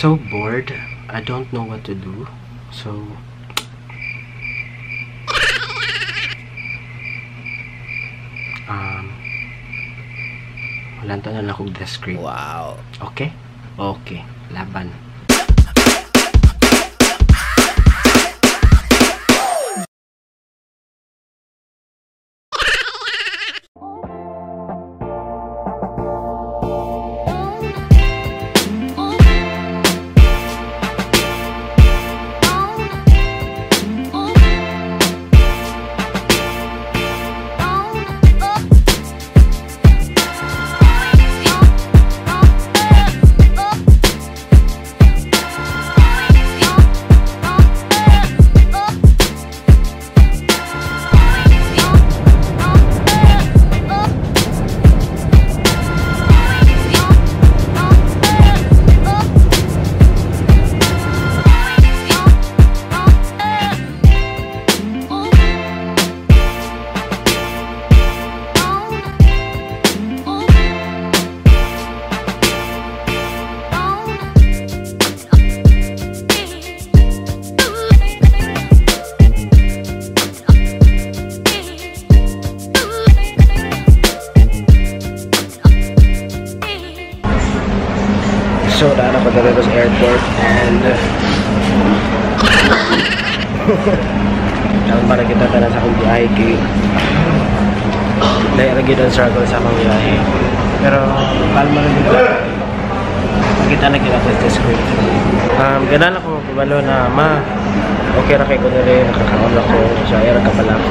So bored. I don't know what to do. So wala na lang akong desk script. Wow. Okay? Okay. Laban. So, daan ako dito sa airport and para kita tanan sa akong biyahe kay dahil lagi doon struggle sa akong biyahe. Pero kalma lang dito. Makita na kita sa script. Ganaan ako kabalo na ma okay ra kay ko dali, nakakaon ako sa air ka pala ako.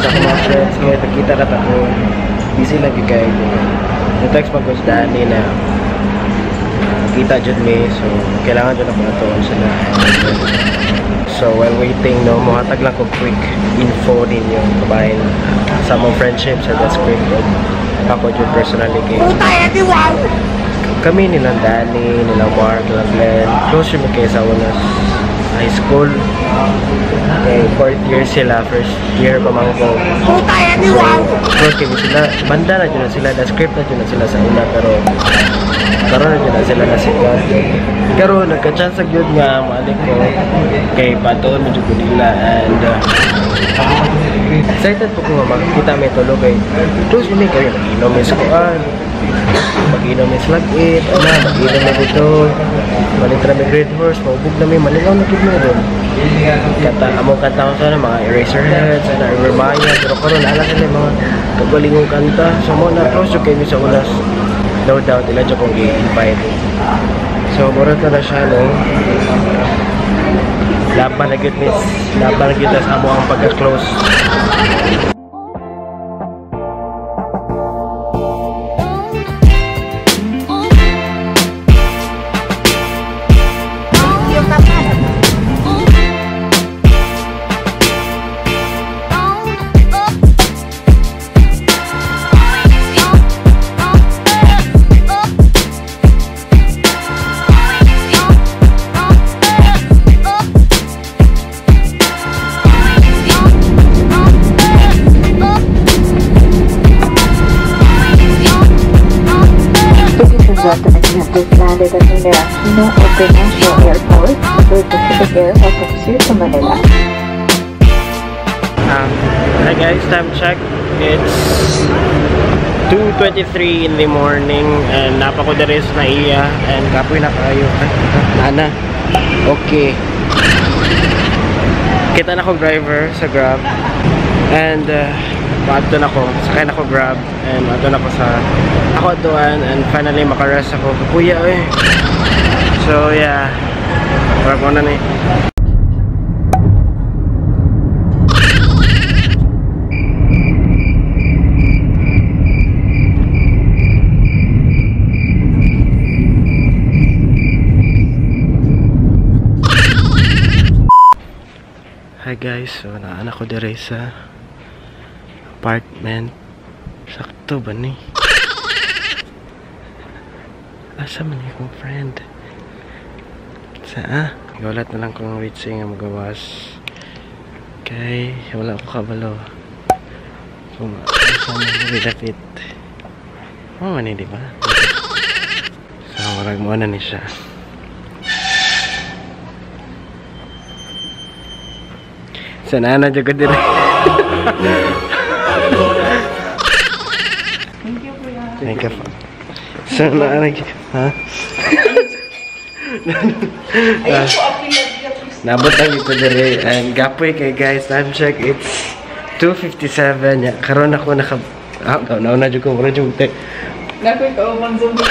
Sa akong mga friends kaya nakita ra ta ko busy lang gyud kayo. Na-text pa ko si Danny na kita jud me, so kailangan jud ako atuon sila. So while waiting, no, mohatag lang ko quick info ninyo kabahin sa among friendship sa The Script. Ako jud personally kay kami nilang Danny, nilang Mark, nilang Glenn, close yun kay sa unas high school. Okay, fourth year sila, first year pa man ko. So, close kami sila, banda na jud na sila, The Script na jud na sila sa una, pero karon na jud na sila nasikat. Karon nagka-chance gyud nga maalik ko kay patuon medyo ko nila and excited po ko nga makita may tulo kay close mi kayo nag-inom mi sa kuan. Mag-inom mi sa lag-it, ana mag-inom mi dito. Malit ra mi Red Horse, maubog na mi, malingaw na gid mi doon. Kanta among kanta ko sana mga Eraserheads, ana River Maya, pero karon ala sila mga kagalingong kanta. So mo na close jud kay mi sa unas. No doubt, ila dyan kong i-invite. So, murot na siya, no? Laban na gyud, miss. Laban na gyud sa amo ang pagka-close. Gentlemen, you have just landed at Ninoy Aquino International Airport. Cebu Pacific Air welcomes you to Manila. Hi guys, time check. It's 2:23 in the morning and napa ko diri sa NAIA and kapoy na kayo. Nana. Okay. Kita na ko driver sa Grab and maadto na ko, sakay na ko Grab and maadto na ko sa ako atuan and finally makarest ako. Kapuya eh. So yeah, grab mo na ni. Hi guys, so naan ako dire sa apartment. Sakto ba ni? Asa man akong friend? Sa ah? Gawalat na lang kong wait nga magawas. Kay wala ko kabalo. Kung asa man diri dapit. Mao man ni, di ba? So murag mo na ni siya. Sa nana jud ko dire. Thank you, kuya. Thank you. So naana, ha? Ayun po, apilad. Nabot lang ito dire and gapoy kay guys, time check, it's 2:57. Ya, karon ako naka nauna jud ko mura jud tek. Nakoy ka umang zombie.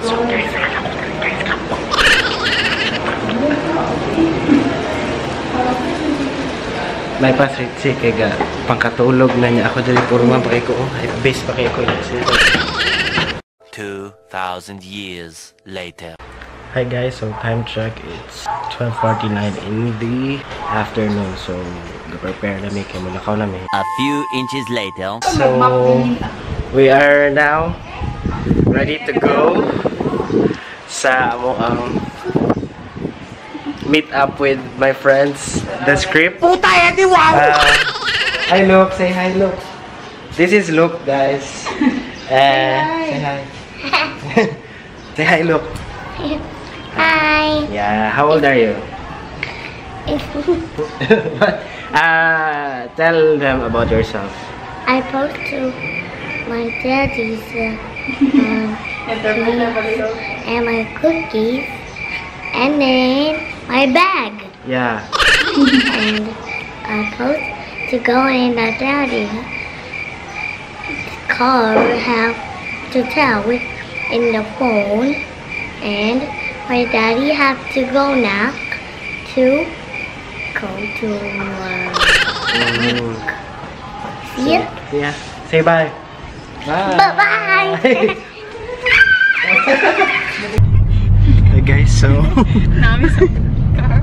So guys, may pass rate si kay ga pangkatulog na niya ako diri puro man pa kay ko, oh, ay base pa kay ko. 2,000 years later. Hi guys, so time check, it's 12:49 in the afternoon. So, prepare na mi kay mulakaw na mi. A few inches later. So, we are now ready to go sa amo ang meet up with my friends, The Script. Puta, edi wow! Hi Luke, say hi Luke. This is Luke, guys. Say hi. Say hi, Luke. Hi. Yeah, how old are you? Tell them about yourself. I post to my daddy's and my cookies, and then my bag. Yeah. And I post to go in the daddy's car, have to tell in the phone, and my daddy have to go now to go to work. See ya. Yeah. Say bye. Bye. Bye-bye. Hey guys, so Nami sa car.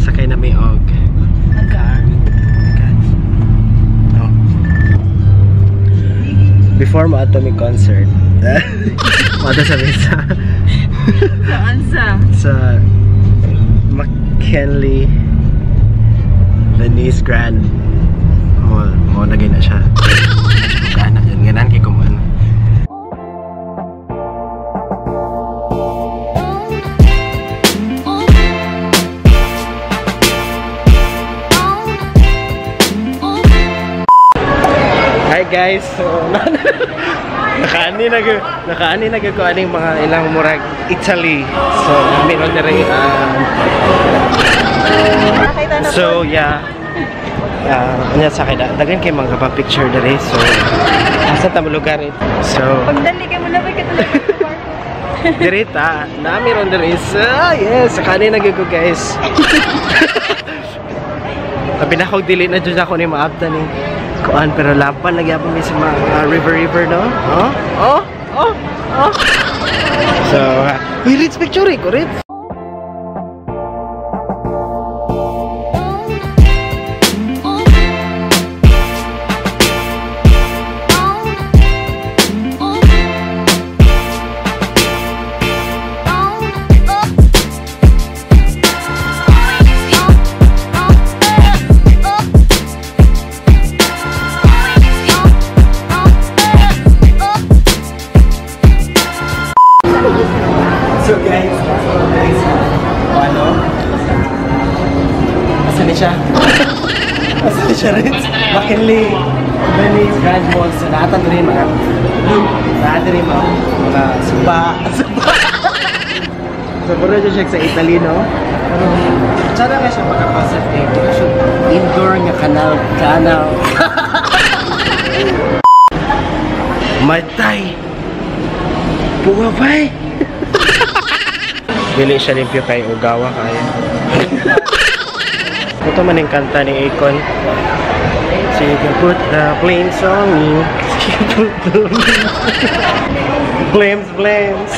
Sakay na may og car. Oh. Before mo ato mi concert. Mo sa mesa. Saan sa? Sa McKinley Venice Grand Mall. Mo lagay na siya. Gana yan ganan kay kuman. Hi guys, so nakaani na ko aning mga ilang murag Italy. So meron diri so yeah. Anya sa kay daghan kay mga pa-picture diri. So asa ta mo lugar it. So Pagdali kay mo labay ka talaga. Diri ta, na meron diri. So yes, sakani na gyud ko guys. Sabi na ko dili na jud ako ni maabtan ni kuan, pero laban lagi ako mi sa mga river no. Oh, oh, oh, oh. So, we reach picture ko Ritz. So guys, ano? Asa ni siya? Asa ni siya, Ritz? McKinley Venice Grand Mall. So naatan rin mga naatan rin mga suba. Suba. So puro siya sa Italy, no? Pero sana nga siya maka-concept eh. Pero siya indoor nga kanal. Kanal. Matay! Buwabay! Dili siya limpyo kay Ogawa kaya. Ito man yung kanta ni Akon. So you can put the blames on me. You can put the blames, blames.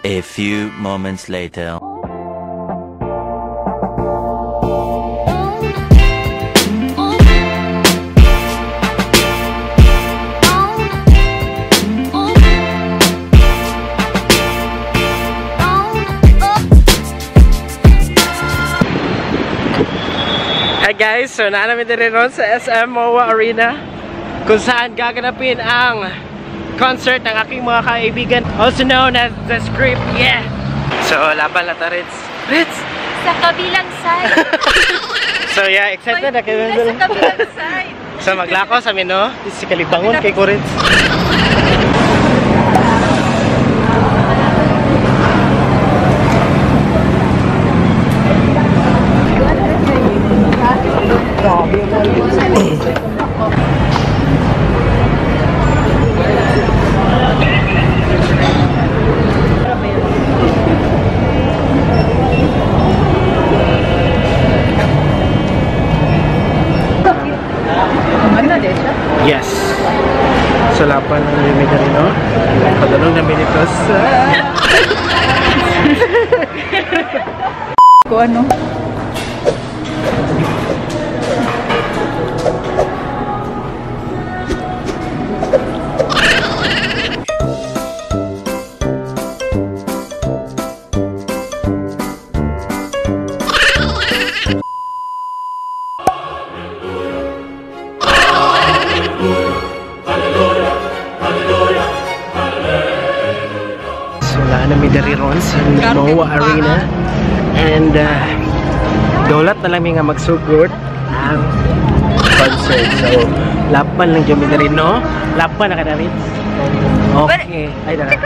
A few moments later. Hi guys, so naa namin diri ron sa SM MOA Arena kung saan gaganapin ang concert ng aking mga kaibigan, also known as The Script. Yeah! So laban na ta, Ritz. Ritz! Sa kabilang side. So yeah, excited na kayo. Sa kabilang side. So maglako sa amin, no? Si Kalibangon kay Kuritz. Yes. So lapan ng limit na rin, no? Padalong na minutos. Ko ano? So wala na mi diri ron sa MOA Arena. And daulat na lang mi nga magsugod ang concert. So lapan lang jud mi diri, no? Lapan na ka na rin. Okay. Ay, dara.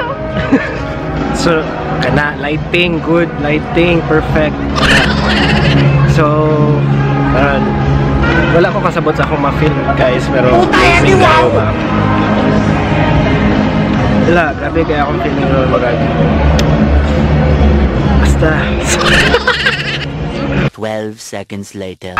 So kana lighting, good lighting, perfect. So wala ko kasabot sa akong ma-feel, guys, pero amazing kayo ba? Wala, grabe kaya akong feeling ron magag. Basta. 12 seconds later.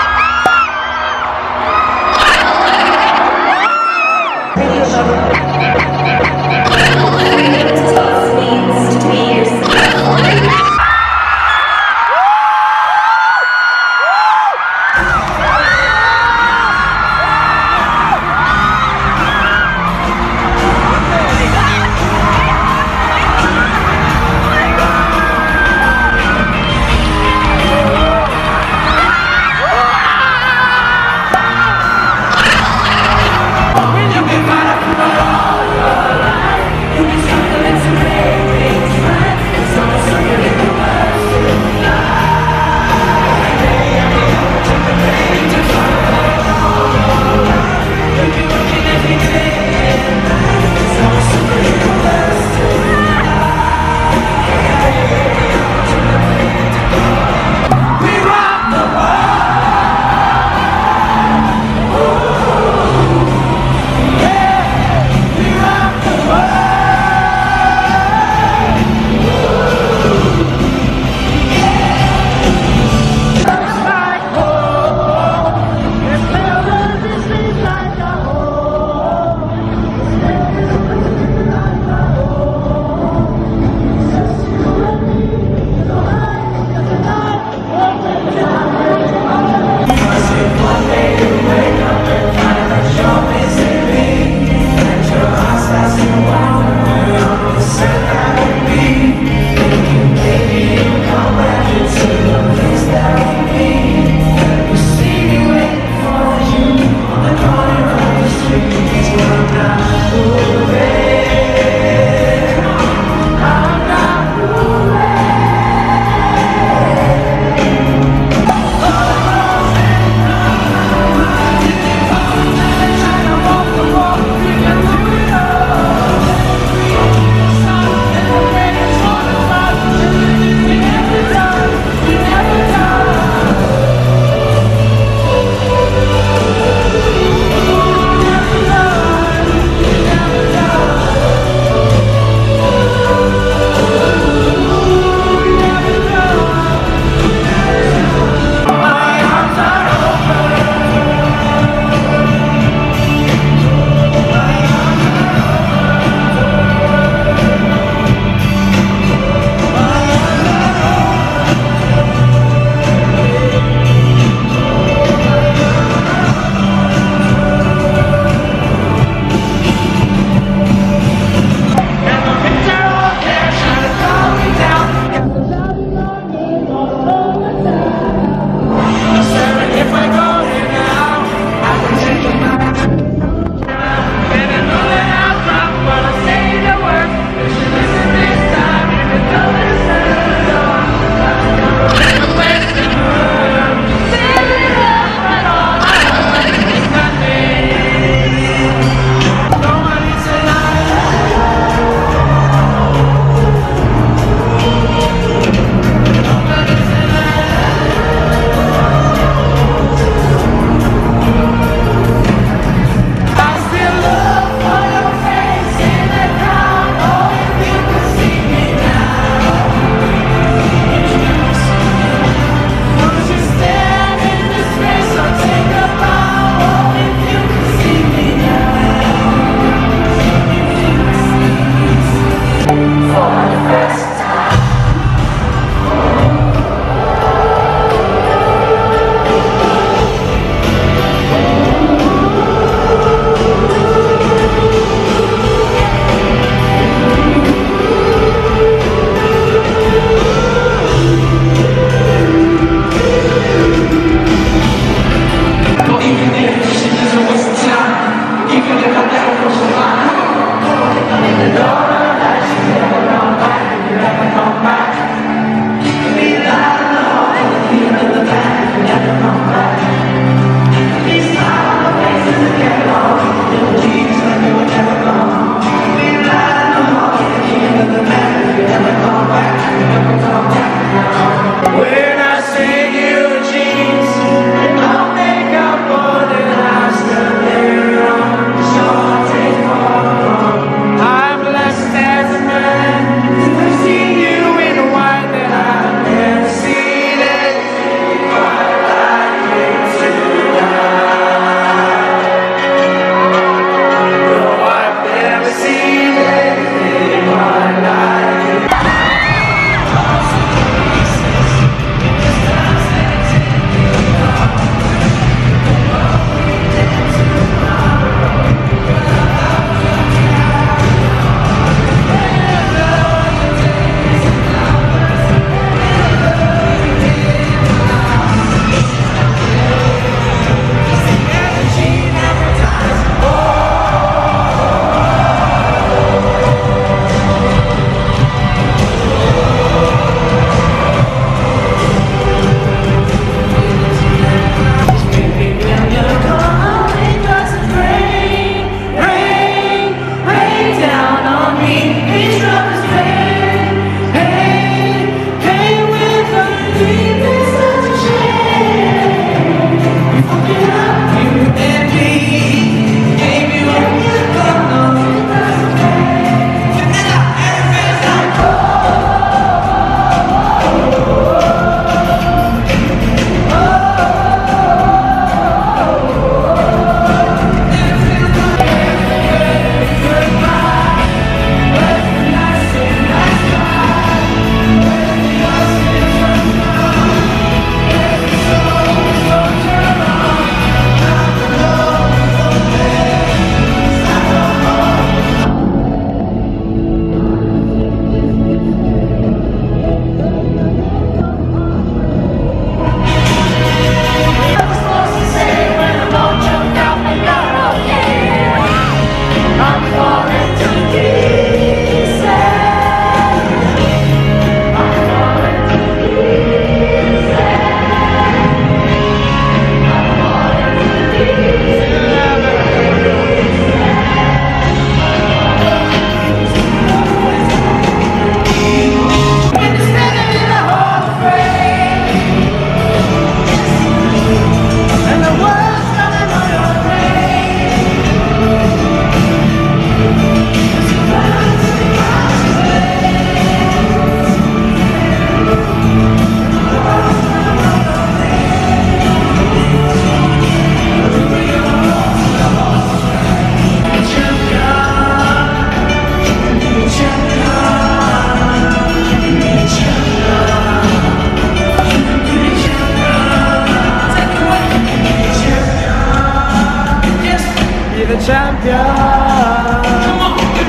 Champion!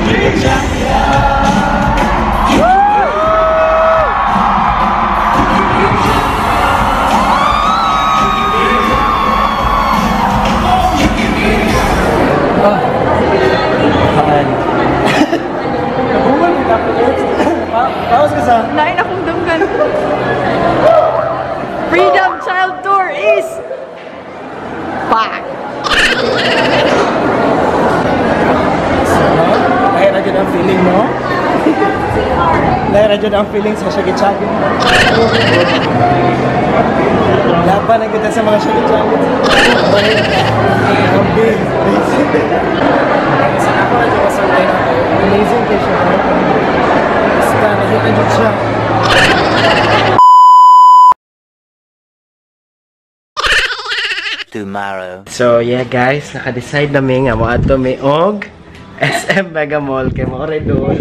The champion! Paus ka sa... Lain akong dunggan. Freedom Child Tour is back. Lahir na dyan ang feeling mo. Lahir na dyan ang feeling sa shaggy-chaggy. Laban na kita sa mga shaggy-chaggy. Grabe. Sa ako na dyan masulay na kayo. Amazing kayo siya. Basta, lahir na dyan siya. Tomorrow. So yeah guys, naka-decide na mi nga moadto mi og SM Mega Mall kay mao ra doon.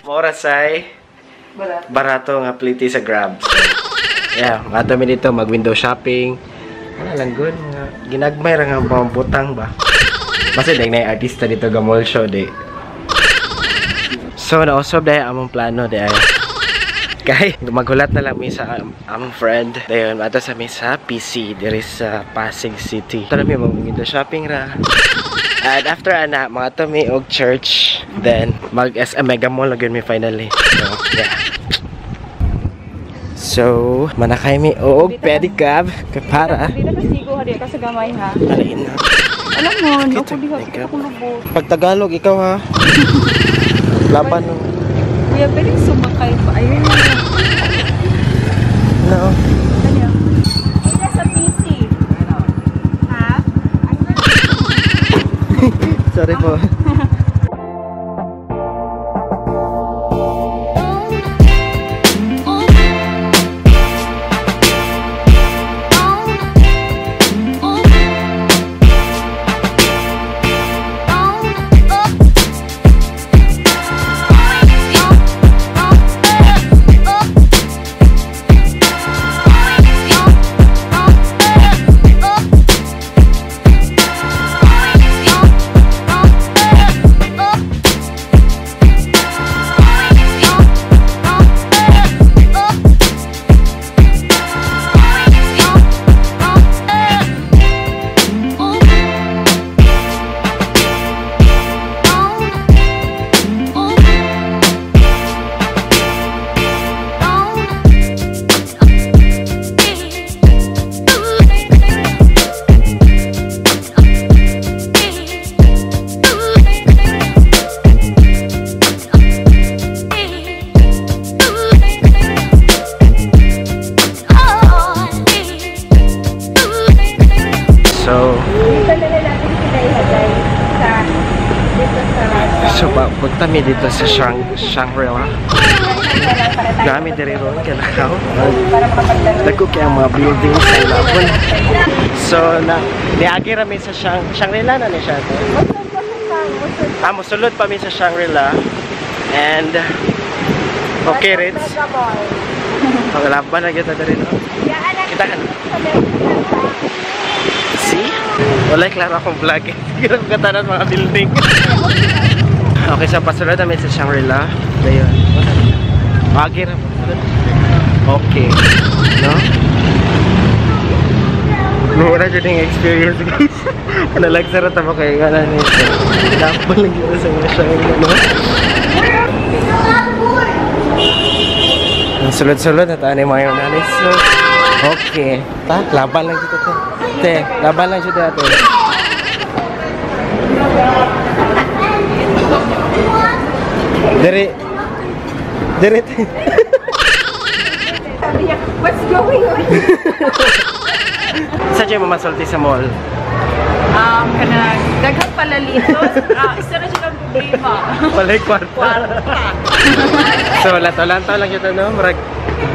Mao ra say barato nga pliti sa Grab. So, yeah, moadto mi dito mag window shopping. Wala lang good nga ginagmay ra nga mga butang ba. Basta dai na artista dito ga mall show di. So nausab dai among plano di ay. Kay maghulat na lang mi sa among friend. Dayon adto sa mi sa PC diri sa Pasig City. Tara mi mag window shopping ra. And after ana mga to mi og church, then mag SM Mega Mall again mi finally. So yeah. So manakay mi og pedicab kay para Dito ka sigo ha, di ka sa gamay ha. alain na. Alam mo, Dito, ako diha pedicab. ako lubot. Pag Tagalog ikaw ha. Laban no. Kuya, pwedeng sumakay pa. Ayun na. No. Ano? Ay, nasa PC. Ha? Sorry po. So, punta mi dito sa Shangri-La. Nami diri ron kanakaw. Dagko kay ang mga buildings sa ilapon. So, na niagi ra mi sa Shangri-La na ni siya. Mosulod pa mi sa Shangri-La. And okay, Ritz. Paglaban na kita diri no. Kita kan. See? Walay klaro akong vlog. Hindi ko katanan mga building. Okay, so pasulod namin sa Shangri-La. Dayon. Bagay ra pasulod. Okay. No? Mura jud yung experience, guys. Nalagsara ta mo kay nga ni. Dapat lang gyud sa mga Shangri-La, no? Ang sulod-sulod na tayo ni mga nanay. So, okay. Ta, laban lang dito, te. Te, laban lang dito, te. Dere. Dere. What's going on? Sa dyan mo masulti sa mall? Kanang daghang palalitos. Isa na siya ang problema. Walay kwarta. Kwarta. So, lantaw-lantaw lang ito, no? Murag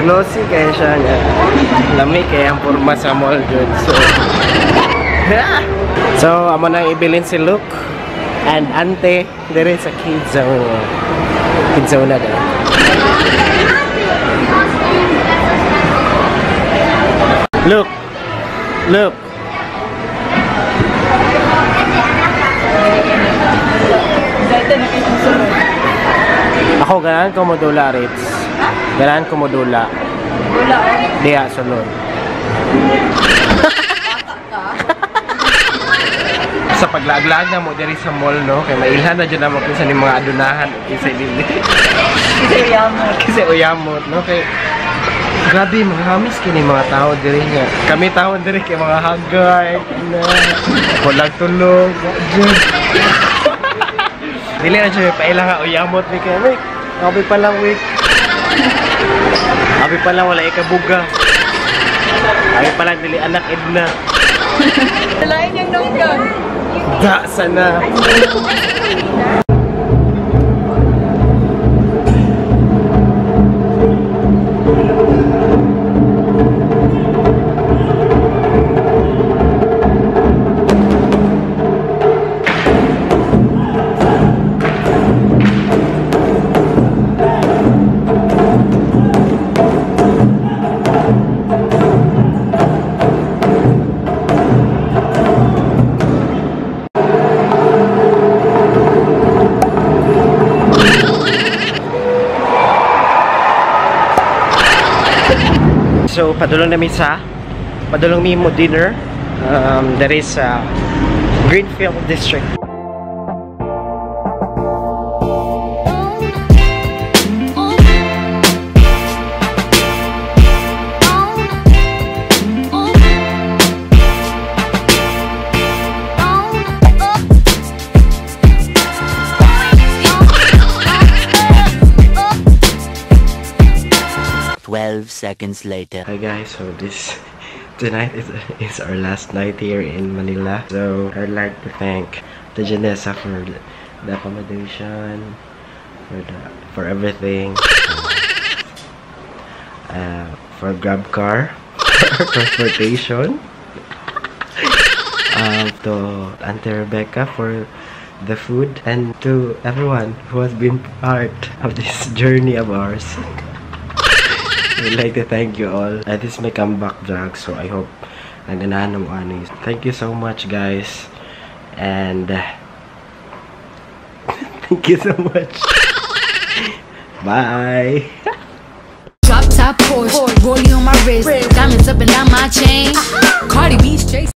glossy kaya siya niya. Lami kaya ang forma sa mall, jud. So, so amo nang ibilin si Luke and Ante dire sa Kids Zone. Kids Zone na daw. Look! Look! Ako, ganahan ko modula, Ritz. Ganahan ko modula. Wala oh. Diha, sulod. Sa paglaag-laag na mo diri sa mall, no? Kay mailhan na dyan na mo kinsa ni mga adunahan kinsa dili. Kasi uyamot. Kasi uyamot, no? Kay grabe, mga hamis kini mga tao diri nga. Kami tao diri kay mga hagay, na walang tulog, jud. Dili na siya paila nga uyamot ni kay may. Abi pa lang week. Abi pa lang wala ikabuga. Abi pa lang dili anak Edna. Lain yung nunggan. Da sana. So, padulong namin sa padulong mi mo dinner. There is a Greenfield District. 12 seconds later. Hi guys, so this tonight is our last night here in Manila. So I'd like to thank the Janessa for the accommodation, for everything, for Grab car, for transportation, to Auntie Rebecca for the food, and to everyone who has been part of this journey of ours. I'd like to thank you all. This is my comeback vlog, so I hope naganahan mo ani. Thank you so much, guys. And thank you so much. Bye. Drop top Porsche, rollie on my wrist, diamonds up and down my chain. Cardi B straight.